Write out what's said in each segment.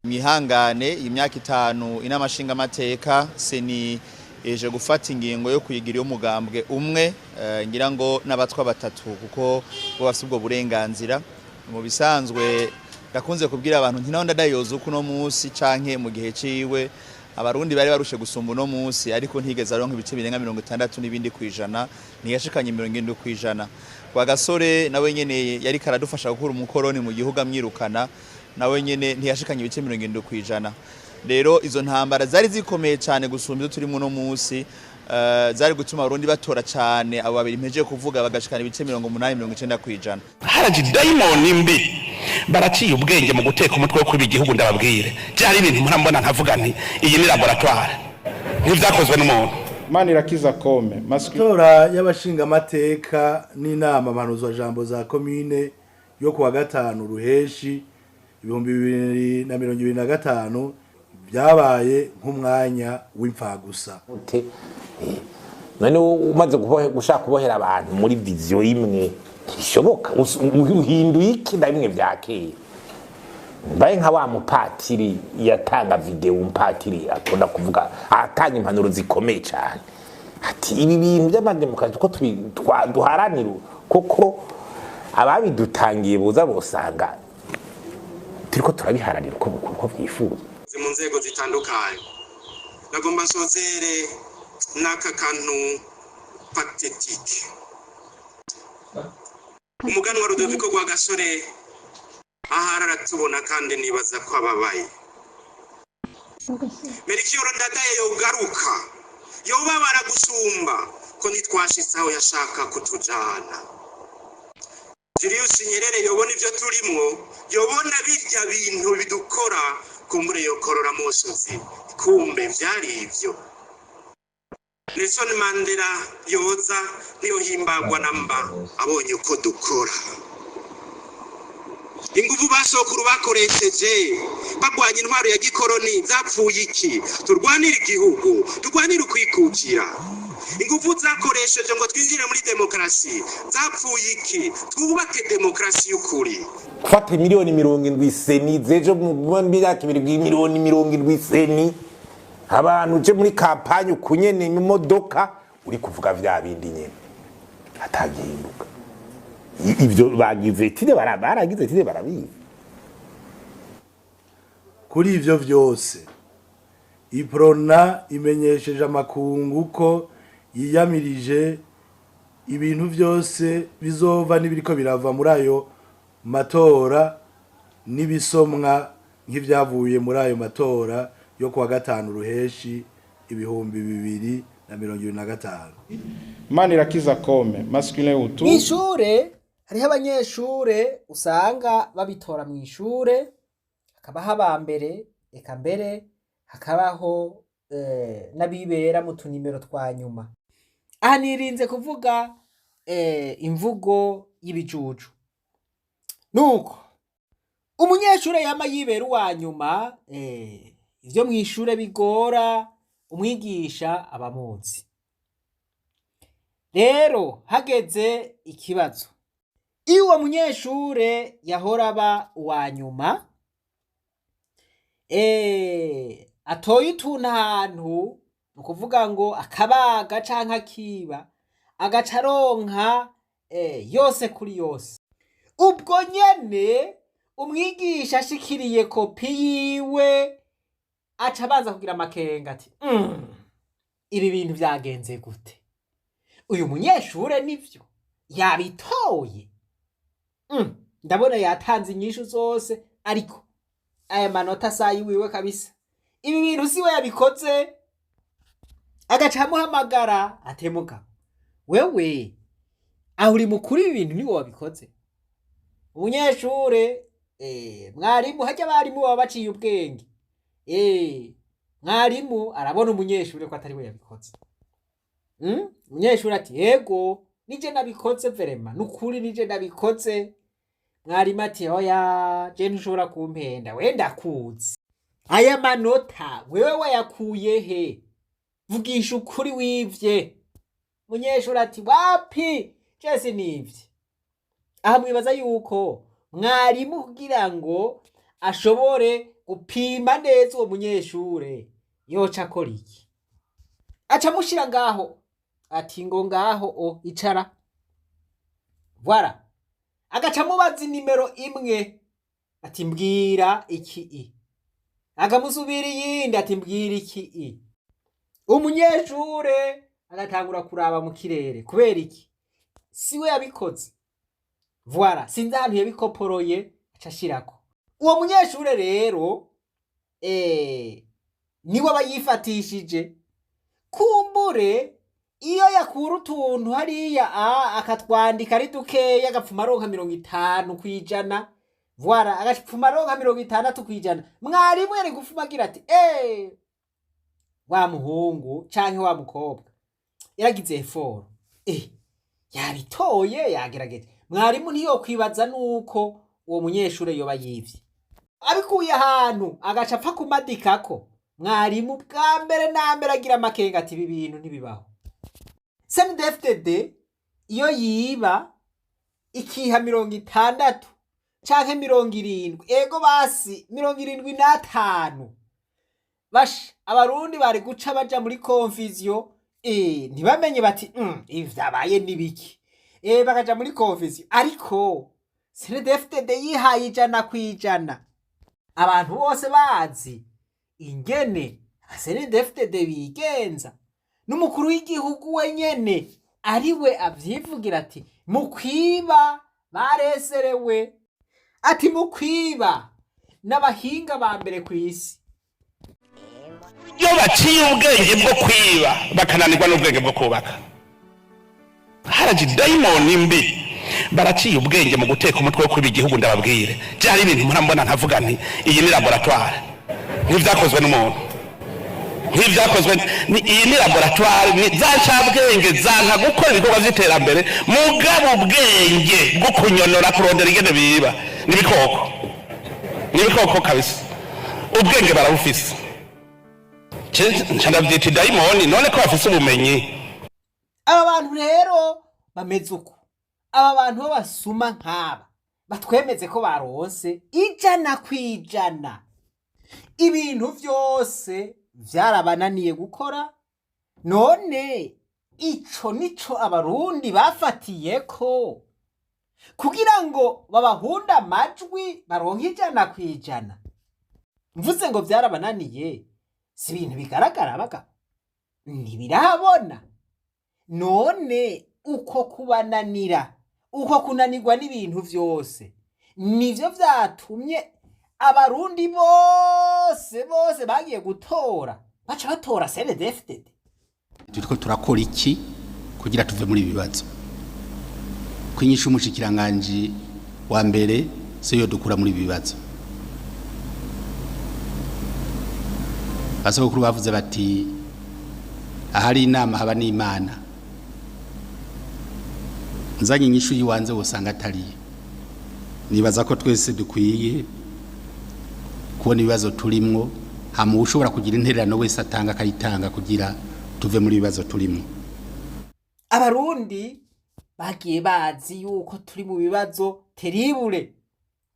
Mwihangane, iyi myaka 5 inama nshingamateka CENI eje gufata ingingo yo kuyigira umugambwe umwe, ngira ngo n'abatwa batatu, kuko bo bafite ubwo burenganzira. Mu bisanzwe ndakunze kubwira abantu nti naho ndadayoza uko uno munsi canke mu gihe ciwe Abarundi bari barushe gusumba uno munsi, ariko ntigeze aronka ibice birenga 60 n'ibindi kwijana, ntiyashikanye 70%. Kwa gasore nawe nyene yari karadufasha gukura umukoroni mu gihugu amwirukana, nawe nyene ntiyashikanye ibice 70%. Rero izo ntambara zari zikomeye cyane gusumba izo turimo uno munsi, zari gutuma Abarundi batora cyane abo babiri mpejeje kuvuga, bagashikana ibice 80, 90%. Haraje dayimoni mbi, baraciye ubwenge mu guteka umutwe wo kuba igihugu. Ndababwire, byari ibintu murambona nkavuga nti iyi ni laboratoire, ntibyakozwe n'umuntu. Manirakiza Come maswi. Amatora y'abashingamateka n'inama mpanuzwajambo za komine yo kuwa gatanu ruheshi 2025 byabaye nk'umwanya w'imfagusa. Ute none umaze gushaka kubohera abantu muri vision imwe, ntibishoboka. Uhinduye iki na bimwe vya kera? Mbaye nka wa mupatiri yatanga video, umupatiri akunda kuvuga, atanga impanuro zikomeye cyane, ati ibi bintu by'amademokarasi ko duharanira, kuko ababidutangiye boza bosanga turiko turabiharanira uko vyifuza. Mu nzego zitandukanye, nagomba nsozere n'aka kantu pathétique. Umuganwa Rudoviko rwa Gasore ahari aratubona, kandi nibaza ko ababaye. Melchior Ndadaye yogaruka yobabara gusumba ko ntitwashitse aho yashaka kutujana. Julius Nyerere yobona ivyo turimwo, yobona birya bintu bidukora, kumbure yokorora musozi, kumbe vyari ivyo. Nelson Mandela yoza niyo himbagwa namba abonye uko dukora. Inguvu basokuru bakoresheje bagwanya intwaro ya gikoroni zapfuye iki? Turwanire igihugu, turwanire ukwikukira. Inguvu zakoresheje ngo twinjire muri demokarasi zapfuye iki? Twubake demokarasi y'ukuri. Gufata miliyoni 70 CENI zejo mu myaka 2, miliyoni 70 CENI, abantu uje muri campagne ukunyene imodoka uri kuvuga vya bindi nyene, atagihinduka. Ivyo bagize étude, baragize étude, barabizi. Kuri ivyo vyose, Uprona imenyesheje amakungu ko yiyamirije ibintu vyose bizova n'ibiriko birava muri ayo matora n'ibisomwa nk'ivyavuye muri ayo matora yo kuwa gatanu ruheshi 2025. Manirakiza Come masculin hutu. Mw'ishure hariho abanyeshure usanga babitora mw'ishure, hakabaho aba mbere, eka mbere hakabaho n'abibera mu tunimero twa nyuma. Aha nirinze kuvuga imvugo y'ibijuju. Nuko umunyeshure yama yibera uwa nyuma, ivyo mw'ishure bigora umwigisha abamuzi. Rero hageze ikibazo, iyo uwo munyeshure yahora aba uwa nyuma atoye utuntu ahantu, ni ukuvuga ngo akabaga canke akiba, agaca aronka yose kuri yose. Ubwo nyene umwigisha ashikiriye kopi yiwe, aca abanza kugira amakenga ati: Ibi bintu vyagenze gute? Uyu munyeshure nivyo yabitoye? Ndabona yatanze inyishu zose, ariko aya manota sayiwiwe kabisa. Ibi bintu siwe yabikoze." Agaca amuhamagara atemuka: "Wewe aho uri mukuru, ibi bintu niwe wabikoze?" Umunyeshure: "Mwarimu." Harya abarimu baba baciye ubwenge. Mwarimu arabona umunyeshure ko atari we yabikoze. Umunyeshure ati: "Yego, nije nabikoze, vraiment, nukuri nije nabikoze." Mwarimu ati: "Oya, je ntushobora kumpenda, we ndakuzi. Aya manota wewe wayakuye he? Vugisha ukuri, wivye." Umunyeshure ati: "Wapi, je sinivye." Aha mwibaza yuko mwarimu kugira ngo ashobore gukura umunyeshure mu Gupima neza uwo munyeshure yoca akora iki? Aca amushira ngaho, ati ngo ngaho o icara. Voilà. Agaca amubaza inimero imwe, ati mbwira iki i. Akamusubira iyindi, ati mbwira iki i. Umunyeshure agatangura kuraba mu kirere. Kubera iki? Siwe yabikoze. Voilà, sinzi ahantu yabikoporoye, aca ashirako. Uwo munyeshure rero niwe aba yifatishije. Kumbure iyo yakura utuntu hariya akatwandika ari dukeya, agapfuma aronka 50%. Voilà, agapfuma aronka 60%. Mwarimu yari gupfuma agira ati wa muhungu canke wa mukobwa yaragize effort, yabitoye, yagerageje. Mwarimu ntiyokwibaza nuko uwo munyeshure yoba yivye abikuye ahantu agaca apfa kumadikako. Mwarimu bwa mbere na mbere agira amakenga ati ibi bintu ntibibaho. CNDD-FDD iyo yiba ikiha 60 canke 70, ego basi 75, basha abarundi bari guca baja muri confusion, ntibamenye bati ibi vyabaye nibiki, bakaja muri confusion. Ariko CNDD-FDD yihaye 100%, abantu bose bazi ingene CNDD-FDD bigenza, n'umukuru w'igihugu wenyene ariwe avyivugira ati mu kwiba bareserewe, ati mu kwiba n'abahinga ba mbere kw'isi. Iyo baciye ubwenge bwo kwiba bakananirwa n'ubwenge bwo kubaka, haraje dayimoni mbi. Baraciye ubwenge mu guteka umutwe wo kwiba igihugu. Ndababwire, byari ibintu murambona nkavuga nti iyi ni laboratoire, nk'ibyakozwe n'umuntu, nk'ibyakozwe iyi ni laboratoire, ni za ncabwenge zanka gukora ibikorwa by'iterambere, mugabo ubwenge bwo kunyonora, kurondera ingene biba, n'ibikoko, n'ibikoko kabisa. Ubwenge barabufise. Nca ndavyita idayimoni. None ko bafise ubumenyi. Aba bantu rero bameze uko, aba bantu b'abasuma nk'aba batwemeze ko baronse 100%, ibintu vyose vyarabananiye gukora. None ico nico abarundi bafatiyeko kugira ngo babahunde amajwi baronke 100%. Mvuze ngo vyarabananiye, si ibintu bigaragara bagabo ntibirahabona. None uko kubananira, uko kunanirwa n'ibintu vyose, nivyo vyatumye abarundi bose bose bagiye gutora baca batora CNDD-FDD. Turiko turakora iki kugira tuve muri ibi bibazo? Kwinyisha umushikiranganji wa mbere siyo yodukura muri ibi bibazo. Basogokuru bavuze bati ahari inama haba n'Imana. Nzanye inyishu yiwanze wosanga atariyo. Nibaza ko twese dukwiye kubona ibibazo turimwo, hama ushobora kugira intererano wese atanga akayitanga kugira tuve muri ibibazo turimwo. Abarundi bagiye bazi yuko turi mu bibazo terrible.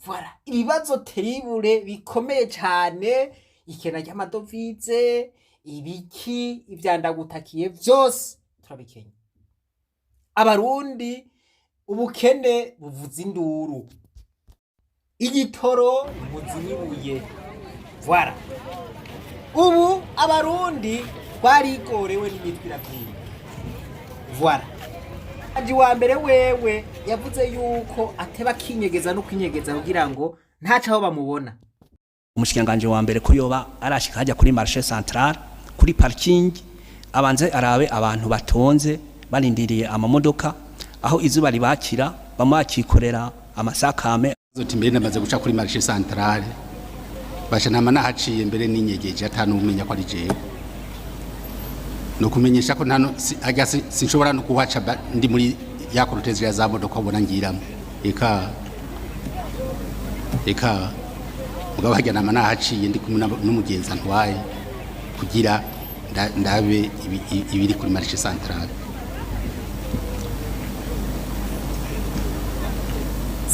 Voilà, ibibazo terrible bikomeye cane, ikena ry'amadovize, ibiki ivyandagutakiye vyose turabikenya. Abarundi ubukene buvuza induru, igitoro muzinibuye. Voilà, ubu abarundi twarigorewe n'imitwe iravyimba. Voilà, aji wa mbere wewe yavuze yuko ateba akinyegeza no kwinyegeza kugira ngo ntace aho bamubona. Umushikiranganje wa mbere ko yoba arashika hajya kuri marché central, kuri parking, abanze arabe abantu batonze barindiriye amamodoka, aho izuba ribakira, bamwe bakikorera amasakame. Zoti mbere namaze guca kuri marché central, basha ntama nahaciye mbere ninyegeje atanu umenya ko ari jewe. No kumenyesha ko ntano ajya sinshobora no kuhaca ndi muri ya cortège ya za modoka ubona ngiramo. Eka eka mugabo hajya nama nahaciye ndi kumwe n'umugenzi antwaye kugira ndabe ibiri kuri marché central.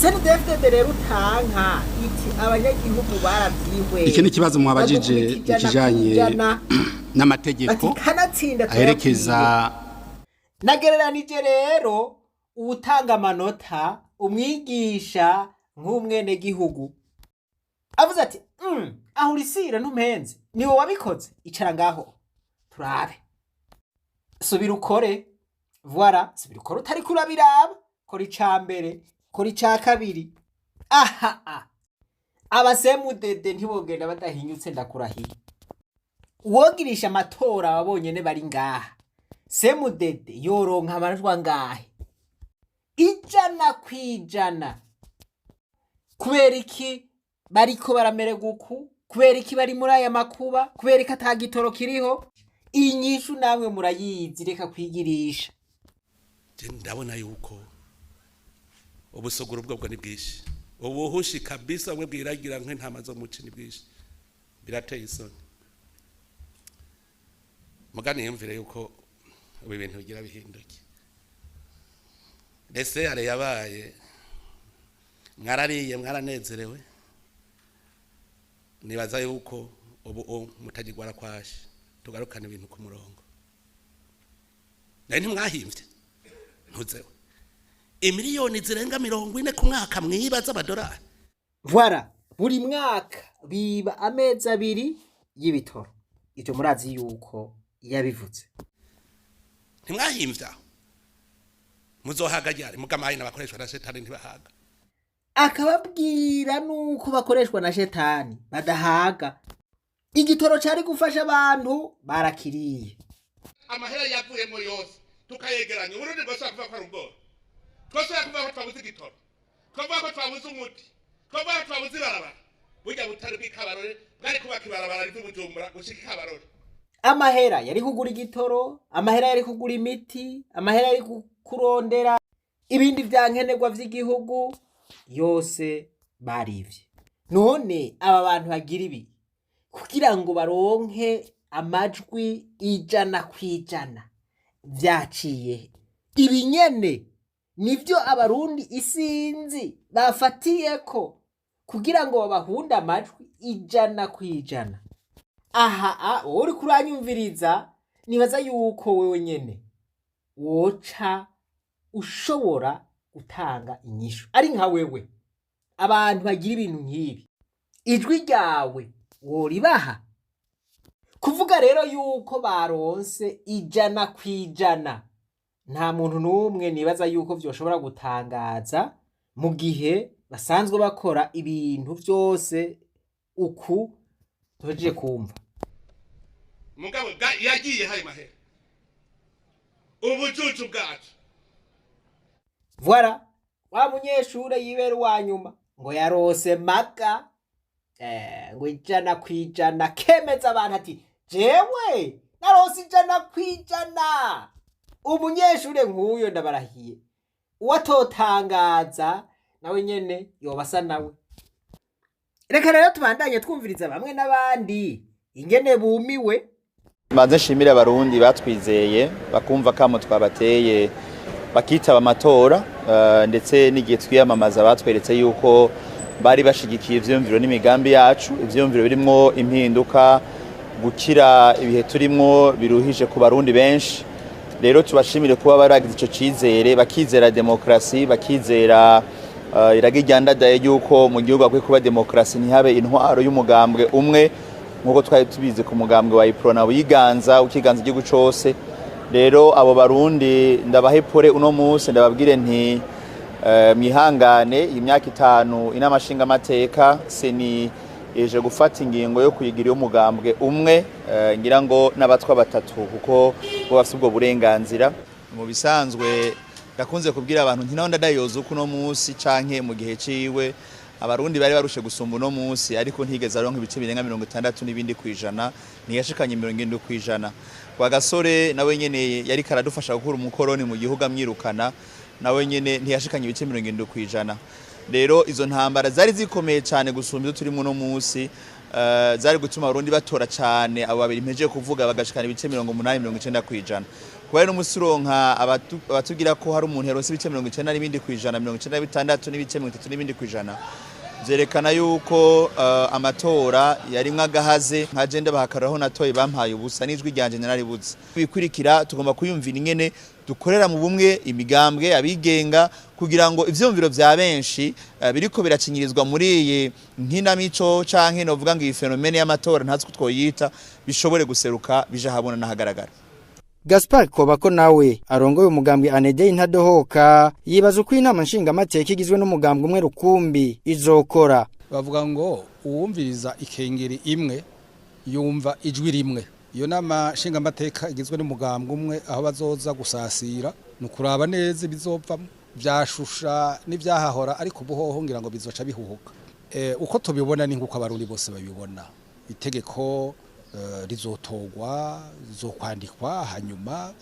CNDD-FDD rero utanka iti abanyagihugu baravyihweye. Iki ni ikibazo mwabajije Badukubita ijana ikijanye kw'ijana. n'amategeko Bati kanatsinda aherekeza. Nagereranije rero uwutanga amanota, umwigisha nk'umwenegihugu avuze ati aho urisira ntumpenze, niwe wabikoze, icara ngaho turabe, subira ukore, voilà, subira ukore utariko urabiraba, kora ica mbere, kora ica kabiri." Aha a abasemudede ntibogenda badahinyutse, ndakurahiye. Uwogirisha amatora aba bonyene bari ngaha, semudede yoronka amajwi angahe? 100%. Kubera iki bariko baramererwa uku? Kubera iki bari muri aya makuba? Kubera iki ata gitoro kiriho? Inyishu namwe murayizi, reka kwigirisha. Je ndabona yuko ubusogoro bwo ni bwinshi, ubuhushi kabisa, bumwe bwiragira nk'intama zo muci ni bwinshi, birateye isoni. Mugani yumvire yuko ubu ibintu bigira bihinduke. Ese are yabaye, mwarariye, mwaranezerewe, nibaza yuko ubu mutagirwara kwashe, tugarukana ibintu ku murongo. Nayo ntimwahimvye ntuzewe imiliyoni zirenga 40 ku mwaka mwiba z'amadolari. Voilà, buri mwaka biba amezi 2 y'ibitoro, ivyo murazi yuko yabivuze. Ntimwahimvye aho muzohaga ryari? Mugamaye n'abakoreshwa na shetani ntibahaga. Akababwira nuko bakoreshwa na shetani badahaga. Igitoro cari gufasha abantu barakiriye. Amahera yavuyemo yose tukayegeranya, Uburundi bwose kuvuga ko ari ubworo, twose kuvuga ko twabuze igitoro, twavuga ko twabuze umuti, twavuga ko twabuze ibarabara. Burya butari bw'ikabarore bwari kubaka ibarabara riva i Bujumbura gushika ikabarore. Amahera yari kugura igitoro, amahera yari kugura imiti, amahera yari kurondera ibindi vya nkenerwa vy'igihugu, yose barivye. None aba bantu bagira ibi kugira ngo baronke amajwi 100%, vyaciye ibi nyene nivyo abarundi isinzi bafatiyeko kugira ngo babahunde amajwi 100%. Aha a wowe uriko uranyumviriza, nibaza yuko wewe nyene woca ushobora gutanga inyishu ari nka wewe. Abantu bagira ibintu nk'ibi, ijwi ryawe woribaha? Kuvuga rero yuko baronse 100%, nta muntu n'umwe nibaza yuko vyoshobora gutangaza mu gihe basanzwe bakora ibintu vyose uku tuhejeje kumva. Mugabo yagiye hayo mahera, ubujuju bwacu. Voilà, wa munyeshure yibera uwa nyuma ngo yarose maga ngo 100%, kemeza abantu ati jewe narose 100%. Umunyeshure nk'uyo ndabarahiye, uwatotangaza nawe nyene yoba asa nawe. Reka rero tubandanye twumviriza bamwe n'abandi ingene bumiwe. Mbanze nshimire abarundi batwizeye, bakumva kamo twabateye, bakitaba amatora, ndetse n'igihe twiyamamaza batweretse yuko bari bashigikiye ivyiyumviro n'imigambi yacu, ivyiyumviro birimwo impinduka, gukira ibihe turimwo biruhije ku barundi benshi. Rero tubashimire kuba baragize ico cizere, bakizera demokrasi, bakizera iragi ryandadaye yuko mu gihugu hakwiye kuba demokrasi, ntihabe intwaro y'umugambwe umwe nk'uko twari tubizi ku mugambwe wa Iprona wiganza ukiganza igihugu cose. Rero abo barundi ndabahe pole uno munsi, ndababwire nti mwihangane, iyi myaka 5 inama nshingamateka seni ije gufata ingingo yo kuyigira y'umugambwe umwe, ngira ngo n'abatwa batatu kuko bo bafite ubwo burenganzira. Mu bisanzwe ndakunze kubwira abantu nti naho ndadayoza uko uno munsi canke mu gihe ciwe abarundi bari barushe gusumba uno munsi, ariko ntigeze aronka ibice birenga 60 n'ibindi kwijana, ntiyashikanye 70%. Kwa gasore nawe nyene yari karadufasha gukura umukoroni mu gihugu amwirukana, nawe nyene ntiyashikanye ibice 70%. Rero izo ntambara zari zikomeye cyane gusumba izo turimo uno munsi, zari gutuma Abarundi batora cane abo babiri mpejeje kuvuga, bagashikana ibice 80, 90%. Kuba rero n'umusi uronka abatubwira ko hari umuntu yaronse ibice 90 n'ibindi kwijana, 96 n'ibice 30 n'ibindi kwijana, vyerekana yuko amatora yarimwo agahaze. Nka je ndabahakariraho, natoye bampaye ubusa, n'ijwi ryanje nararibuze. Bikurikira tugomba kuyumvira ingene dukorera mu bumwe, imigambwe, abigenga, kugira ngo ivyumviro vya benshi biriko biracinyirizwa muri iyi nkinamico canke novuga ngo iyi phénomène y'amatora, ntazi ko twoyita, bishobore guseruka bija habona n'ahagaragara. Gaspar Kobako nawe arongoye umugambwe ANEDE Intadohoka yibaza uko inama nshingamateka igizwe n'umugambwe umwe rukumbi izokora. Bavuga ngo uwumviriza ikengeri imwe yumva ijwi rimwe. Iyo nama nshingamateka igizwe n'umugambwe umwe, aho bazoza gusasira ni ukuraba neza ibizovamo vyashusha n'ivyahahora, ariko ubuhoho ngira ngo bizoca bihuhuka. Uko tubibona ni nk'uko Abarundi bose babibona: itegeko rizotorwa, rizokwandikwa, hanyuma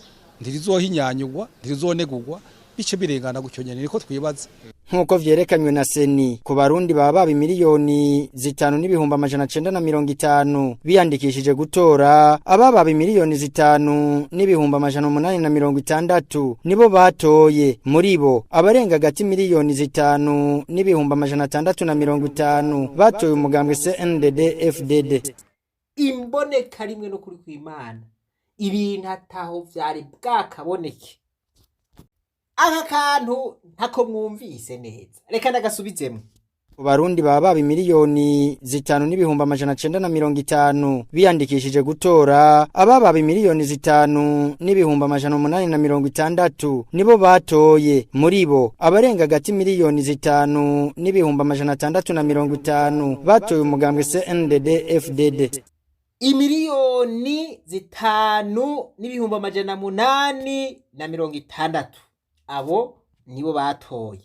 ntirizohinyanyugwa, ntirizonegurwa, bice birengana gutyo nyene, niko twibaza. Nk'uko vyerekanywe na CENI, ku Barundi baba baba 5,950,000 biyandikishije gutora, ababa 5,860,000 nibo batoye. Muri bo, abarenga gati 5,650,000 batoye umugambwe CNDD FDD. Imboneka rimwe no kuri kw'Imana, ibintu ataho vyari bwakaboneke. Aka kantu ntako mwumvise neza, reka ndagasubizemo. Ku Barundi baba baba 5,950,000 biyandikishije gutora, ababa 5,860,000 nibo batoye. Muri bo, abarenga gati 5,650,000 batoye umugambwe CNDD FDD. 5,860,000, abo nibo batoye.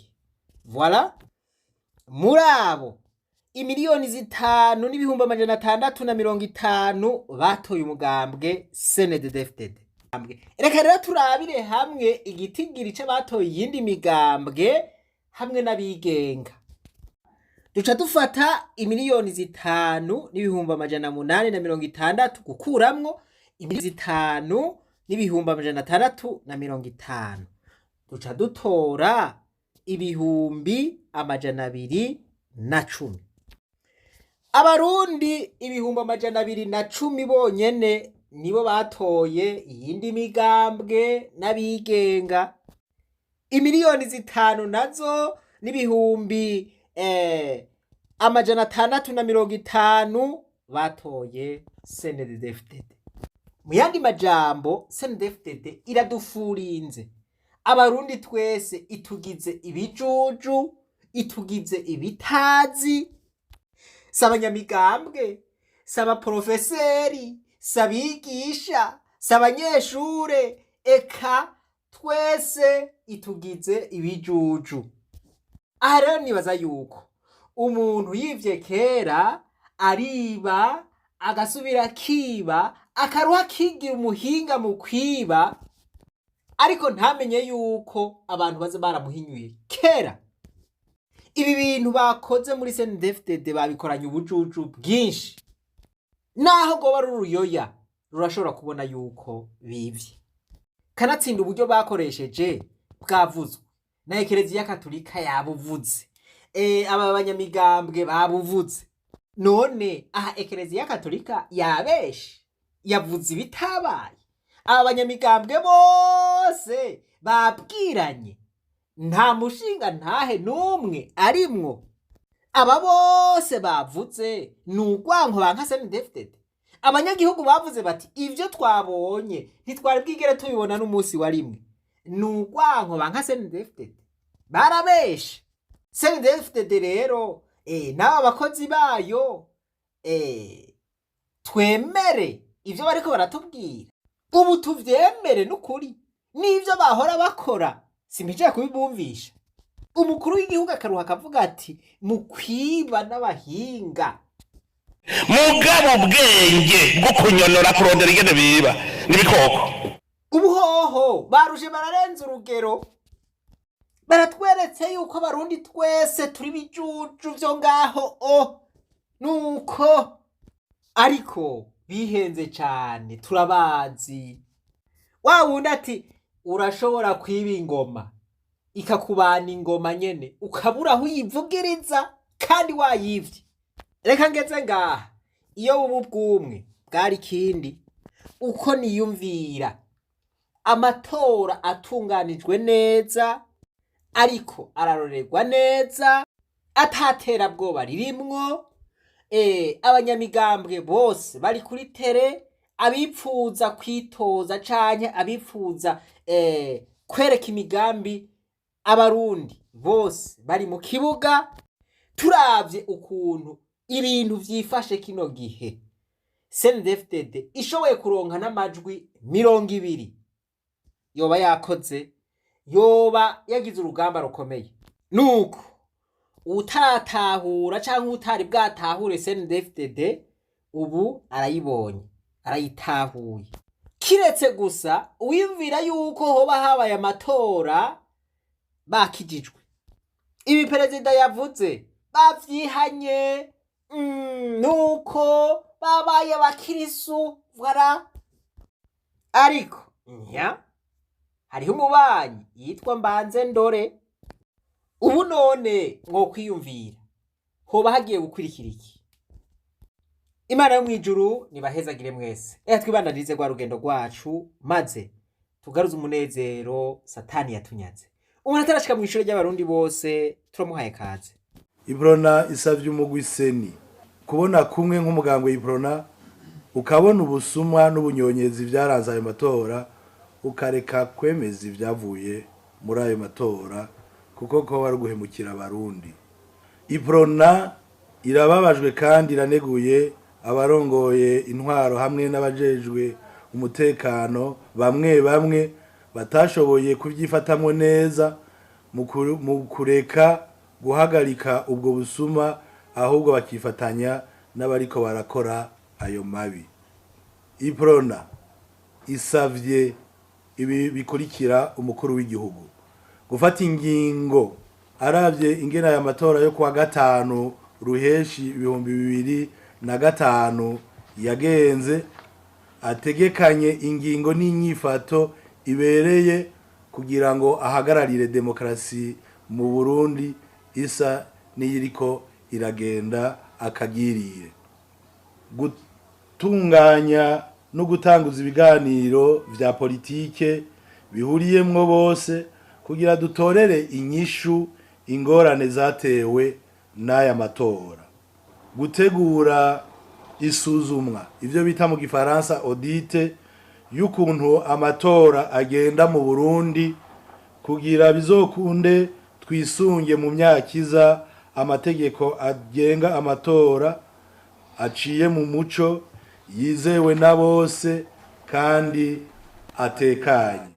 Voilà, muri abo 5,650,000 batoye umugambwe CNDD-FDD. Reka rero turabire hamwe igitigiri c'abatoye iyindi migambwe hamwe n'abigenga. Duca dufata 5,860,000 gukuramwo 5,650,000, duca dutora 210,000. Abarundi 210,000 bonyene nibo batoye iyindi migambwe n'abigenga. 5,000,000 nazo n'ibihumbi 650 batoye CNDD-FDD. Mu yandi majambo, CNDD-FDD iradufurinze Abarundi twese, itugize ibijuju, itugize ibitazi. Si abanyamigambwe, si abaporofeseri, si abigisha, si abanyeshure, eka twese itugize ibijuju. Aha rero nibaza yuko umuntu yivye kera ariba, agasubira akiba, akaruha akigira umuhinga mu kwiba, ariko ntamenye yuko abantu baza baramuhinyuye kera. Ibi bintu bakoze muri CNDD-FDD babikoranye ubujuju bwinshi. Naho goba ari uruyoya rurashobora kubona yuko bivye. Kanatsinda uburyo bakoresheje bwavuzwe na Ekereziya Katolika, yabuvuze, aba banyamigambwe babuvuze. None aha Ekereziya Katolika yabeshe, yavuze ibitabaye? Aba banyamigambwe bose babwiranye, nta mushinga ntahe n'umwe arimwo. Aba bose bavuze ni urwanko banka CNDD-FDD. Abanyagihugu bavuze bati ivyo twabonye ntitwari bwigere tubibona n'umunsi wa rimwe, ni urwanko banka CNDD-FDD, barabeshe. CNDD-FDD rero n'aba bakozi bayo, twemere ivyo bariko baratubwira ubu, tuvyemere n'ukuri n'ivyo bahora bakora. Simpijeye kubibumvisha. Umukuru w'igihugu akaruha akavuga ati mukwiba n'abahinga. Mugabo ubwenge bwo kunyonora, kurondera ingene biba n'ibikoko. Ubuhoho baruje bararenza urugero, baratweretse yuko Abarundi twese turi bijuju vyo ngaho. O nuko Ariko bihenze cyane, turabazi. Wa wundi ati urashobora kwiba ingoma ikakubana ingoma nyene, ukabura aho uyivugiriza kandi wayivye. Reka ngeze ngaha. Iyo buba ubwumwe bwari ikindi. Uko niyumvira, amatora atunganijwe neza, ariko ararorerwa neza, ataterabwoba ririmwo, abanyamigambwe bose bari kuri tere, abipfuza kwitoza canke abipfuza kwereka imigambi abarundi bose bari mu kibuga. Turavye ukuntu ibintu vyifashe kino gihe, CNDD-FDD ishoboye kuronka n'amajwi 20 yoba yakoze, yoba yagize urugamba rukomeye. Nuko utaratahura canke utari bwatahure CNDD-FDD, ubu arayibonye, arayitahuye. Kiretse gusa uwiyumvira yuko hoba habaye amatora bakijijwe. Ibi perezida yavuze bavyihanye, nuko babaye abakirisu voilà. Ariko nya hariho umubanyi yitwa Mbanze Ndore. Ubu none mwokwiyumvira hoba hagiye gukurikira iki? Imana yo mwijuru nibahezagire mwese. Reka twibandanirize rwa rugendo rwacu, maze tugaruze umunezero Satani yatunyaze. Umuntu atarashika mu ishure ry'abarundi bose turamuhaye kaze. Iprona isavye umugwi CENI kubona kumwe nk'umugambwe Iprona, ukabona ubusumwa n'ubunyonyezi vyaranze ayo matora, ukareka kwemeza ivyavuye muri ayo matora, kuko ko bari guhemukira abarundi. Iprona irababajwe kandi iraneguye abarongoye intwaro hamwe n'abajejwe umutekano bamwe bamwe batashoboye kubyifatamwo neza mu kureka guhagarika ubwo busuma, ahubwo bakifatanya n'abariko barakora ayo mabi. Iprona isavye ibi bikurikira: umukuru w'igihugu gufata ingingo aravye ingene aya matora yo kuwa 5 ruheshi 2005 yagenze, ategekanye ingingo n'inyifato ibereye kugira ngo ahagararire demokarasi mu Burundi isa n'iyiriko iragenda akagirire. Gutunganya no gutanguza ibiganiro vya politike bihuriyemwo bose kugira dutorere inyishu ingorane zatewe n'aya matora. Gutegura isuzumwa, ivyo bita mu gifaransa audit, y'ukuntu amatora agenda mu Burundi, kugira bizokunde twisunge mu myaka iza amategeko agenga amatora aciye mu muco, yizewe na bose kandi atekanye.